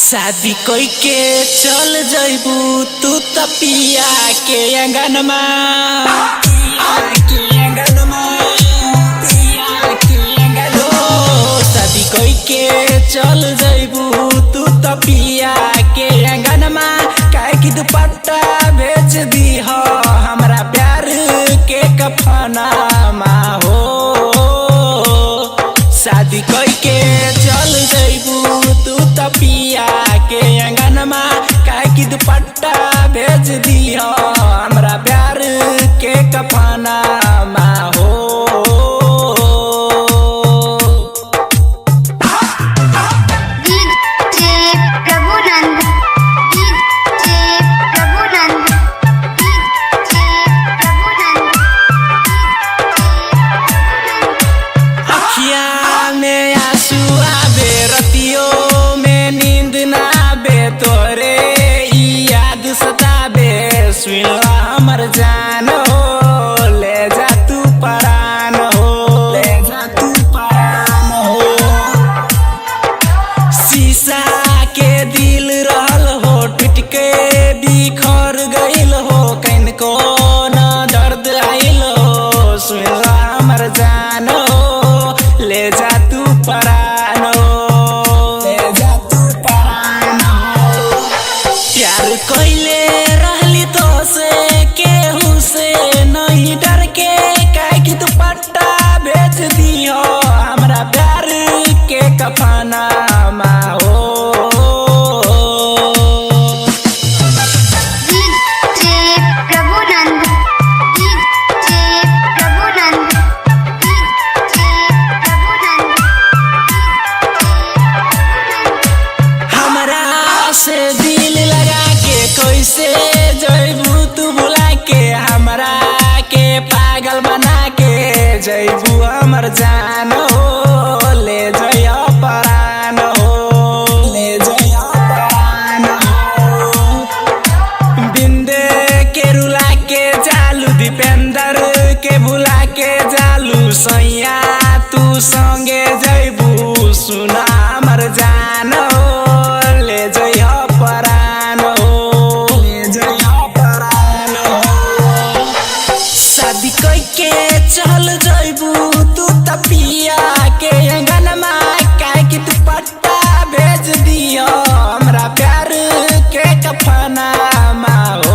शादी कोई के चल जइबू तू त पिया के अंगनमा, शादी कोई के चल जइबू तू त पिया के अंगनमा। काहे की दुपट्टा बेच दीह हमरा प्यार के कफनामा हो। शादी कोई के चल जइबू तू त पिया के अंगनमा। काहे की दुपट्टा भेज दिह हमरा प्यार के कफनामा हो। DJ Prabhunand, DJ Prabhunand, DJ Prabhunand. अखिया में आंसू आवे, रतियों में नींद ना आवे, तोरे ई याद सतावे। सुनला हमर जान हो, ले जा तू परान हो, ले जा तू परान हो। शीशा के दिल रहल हो, टूट के बिखर गइल हो, कनको न दर्द आइल हो। सुनला हमर जान हो, ले जा तू परान हो, ले जा तू परान हो। प्यार कइले रहली तो से केहू से नहीं डर के, काहे की दुपट्टा बेच दियो हमरा प्यार के कफनामा हो। DJ Prabhunand, DJ Prabhunand, DJ Prabhunand. हमरा से दिल लगा के कैसे जइबू तू भुला के, हमरा के पागल बना के जइबू हमर जान हो, ले जइह परान हो, ले जइह परान हो। बिंदे के रुला के जालू, दीपेंद्र के भुला के जालू, सैया तू संगे जइबू सुना हमर जान हो, ले जइह परान हो, ले जइह परान हो। शादी कई के चल जइबू तू त पिया के अंगनमा। काहे की दुपट्टा भेज दियो हमरा प्यार के कफनामा हो।